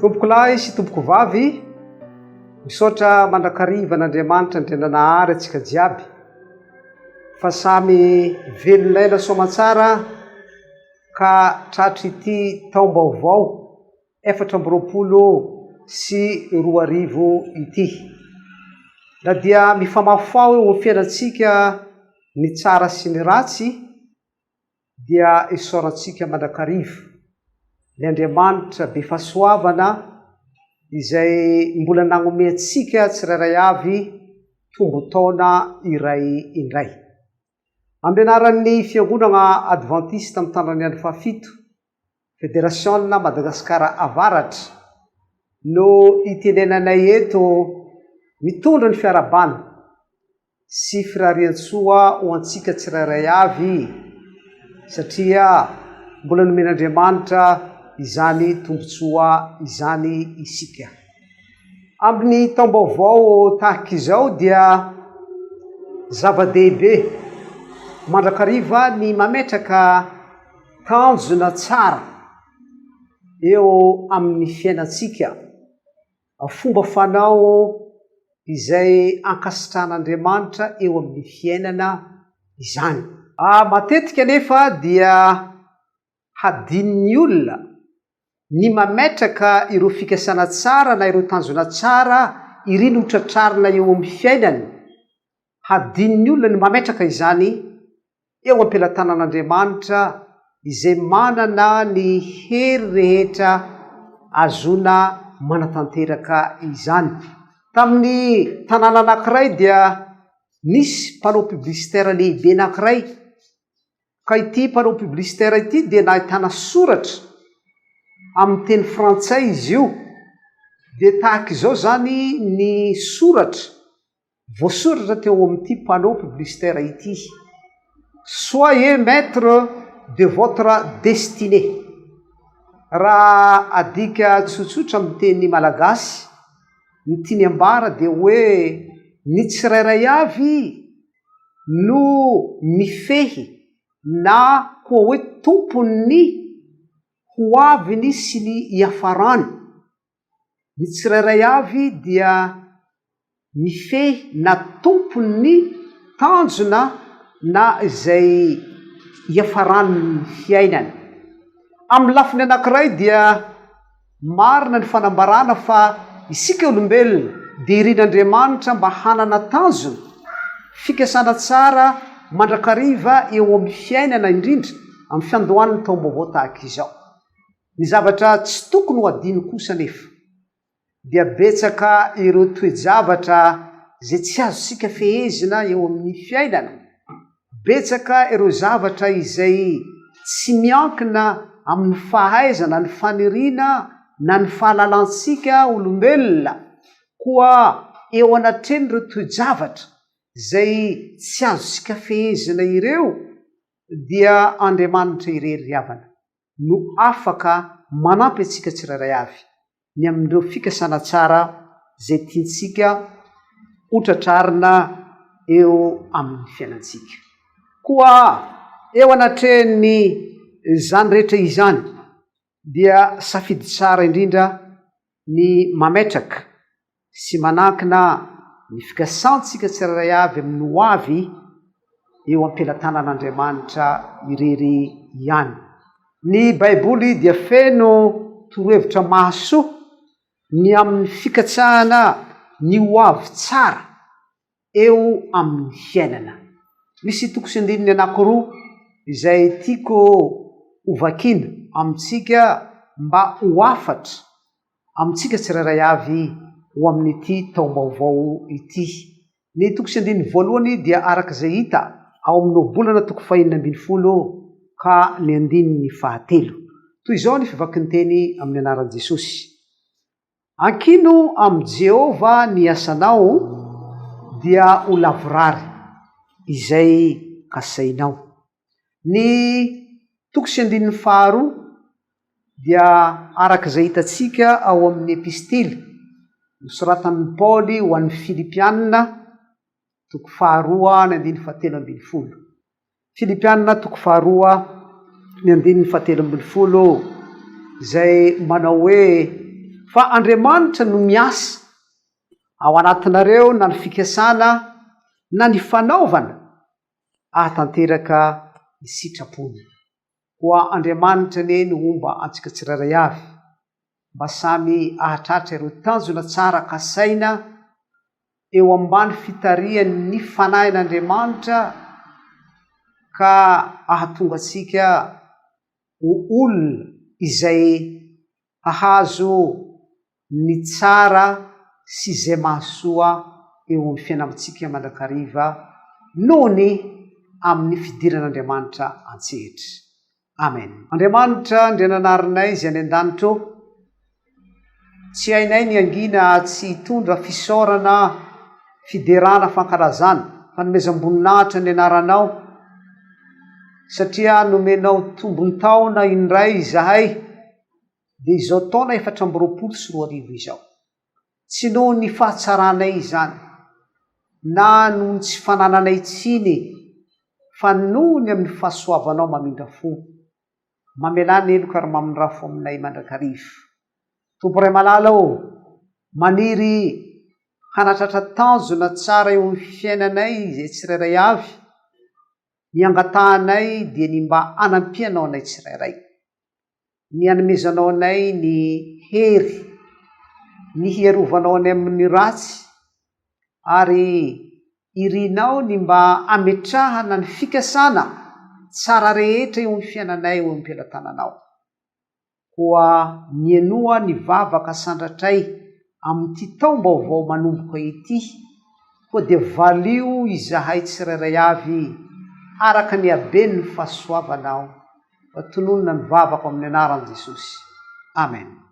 Tompokolahy sy tompokovavy, misaotra mandrakariva an'Andriamanitra Andriananahary antsika jiaby fa samy velon'aina soamantsara ka tratry ity taom-baovao 2024 ity. Na dia mifamahofaho eo amin'ny fiainantsika ny tsara sy ny ratsy dia isaorantsika mandrakariva ny Andriamanitra be fahasoavana izay mbola nanome antsika tsirairay avy tombon-taona iray indray. Amin'ny anaran'ny Fiangonana Advantista Mitandra ny Andro Fahafito, Federasiona Madagasikara Avaratra, no itenenanay eto mitondra ny fiarahabana sy firariantsoa ho antsika tsirairay avy satria mbola nomen'Andriamanitra izany tombontsoa izany isika. Amin'ny taom-baovao tahaka izao dia zava-dehibe mandrakariva ny mametraka tanjona tsara eo amin'ny fiainantsika. Fomba fanao izay ankasitrahan'Andriamanitra eo amin'ny fiainana izany. Matetika anefa dia hadinon'ny olona ny mametraka ireo fikasana tsara na ireo tanjona tsara iriny ho tratrarina eo amin'ny fiainany. Hadinon'ny olona ny mametraka izany eo am-pelatanan'Andriamanitra izay manana ny hery rehetra ahazoana manatanteraka izany. Tamin'ny tanàna anankiray dia nisy mpanao publicitaire lehibe anankiray, ka ity mpanao publicitaire ity dia nahitana soratra amin'ny teny frantsay izy io, dia tahaka izao izany ny soratra Voasoratra teo amin'ity panneau publicitaire ity, Soyez maître de votre destinée. Raha adika tsotsotra amin'ny teny malagasy, ny tiany ambara dia hoe ny tsirairay avy no mifehy na koa hoe tompon'ny ho aviny sy ny hiafarany. Ny tsirairay avy dia mifehy na tompon'ny tanjona na izay hiafaran'ny fiainany. Amin'ny lafiny anankiray dia marina ny fanambarana fa isika olombelona dia irin'Andriamanitra mba hanana tanjona, fikasana tsara mandrakariva eo amin'ny fiainana indrindra amin'ny fiandohan'ny taom-baovao tahaka izao. Ny zavatra tsy tokony ho adino kosa anefa dia betsaka ireo toe-javatra izay tsy azontsika fehezina eo amin'ny fiainana, betsaka ireo zavatra izay tsy miankina amin'ny fahaizana, ny faniriana na ny fahalalantsika olombelona, koa eo anatrehan'ireo toe-javatra izay tsy azontsika fehezina ireo dia Andriamanitra irery ry havana. no afaka manampy antsika tsirairay avy ny amin'ireo fikasana tsara izay tiantsika hotratrarina eo amin'ny fiainantsika. Koa eo anatrehan'ny izany rehetra izany dia safidy tsara indrindra ny mametraka sy manankina ny fikasantsika tsirairay avy amin'ny ho avy eo am-pelatanan'Andriamanitra irery ihany. Ny Baiboly dia feno torohevitra mahasoa ny amin'ny fikatsahana ny ho avy tsara eo amin'ny fiainana. Misy toko sy andininy anankiroa izay tiako hovakiana amintsika mba ho hafatra amintsika tsirairay avy ho amin'ity taom-baovao ity. Ny toko sy andininy voalohany dia araka izay hita ao amin'ny Ohabolana toko fahenina ambinifolo ka ny andininy fahatelo. Toy izao ny fivakin'ny teny amin'ny anaran'i Jesosy. Ankino amin'i Jehovah ny asanao, dia ho lavorary izay kasainao. Ny toko sy andininy faharoa dia araka izay hitantsika ao amin'ny epistily nosoratan'i Paoly ho an'ny Filipiana, toko faharoa ny andininy fahatelo ambin'ny folo. Filipiana toko faharoa ny andininy fahatelo ambin'ny folo izay manao hoe. Fa Andriamanitra no miasa ao anatinareo na ny fikasana na ny fanaovana hahatanteraka ny sitrapony. Koa Andriamanitra anie no homba antsika tsirairay avy mba samy hahatratra ireo tanjona tsara kasaina eo ambany fitarihan'ny Fanahin'Andriamanitra ka hahatonga antsika ho olona izay hahazo ny tsara sy izay mahasoa eo amin'ny fiainantsika mandrakariva noho ny amin'ny fidiran'Andriamanitra an-tsehatra. Amen. Andriamanitra Andriananarinay izay any an-danitra ô, tsy hainay ny hangina tsy hitondra fisaorana, fiderana, fankalazana, fanomezam-boninahitra ny anaranao, satria nomenao tombon-taona indray izahay, dia izao taona 2024 izao. Tsy noho ny fahatsaranay izany, na noho ny tsy fanananay tsiny, fa noho ny amin'ny fahasoavanao mamindra fo. Mamelà ny heloka ary mamindrà fo aminay mandrakariva. Tompo Ray malala ô, maniry hanatratra tanjona tsara eo amin'ny fiainanay izay tsirairay avy, ny angatahanay dia ny mba hanampianao anay tsirairay. Ny hanomezanao anay ny hery, ny hiarovanao anay amin'ny ratsy, ary irinao ny mba hametrahana ny fikasana tsara rehetra eo amin'ny fiainanay eo am-pelatananao. Koa mihainoa ny vavaka sandratray amin'ity taom-baovao manomboka ity, koa dia valio izahay tsirairay avy araka ny haben'ny fahasoavanao. Fa tononina ny vavako amin'ny anaran'i Jesosy. Amen.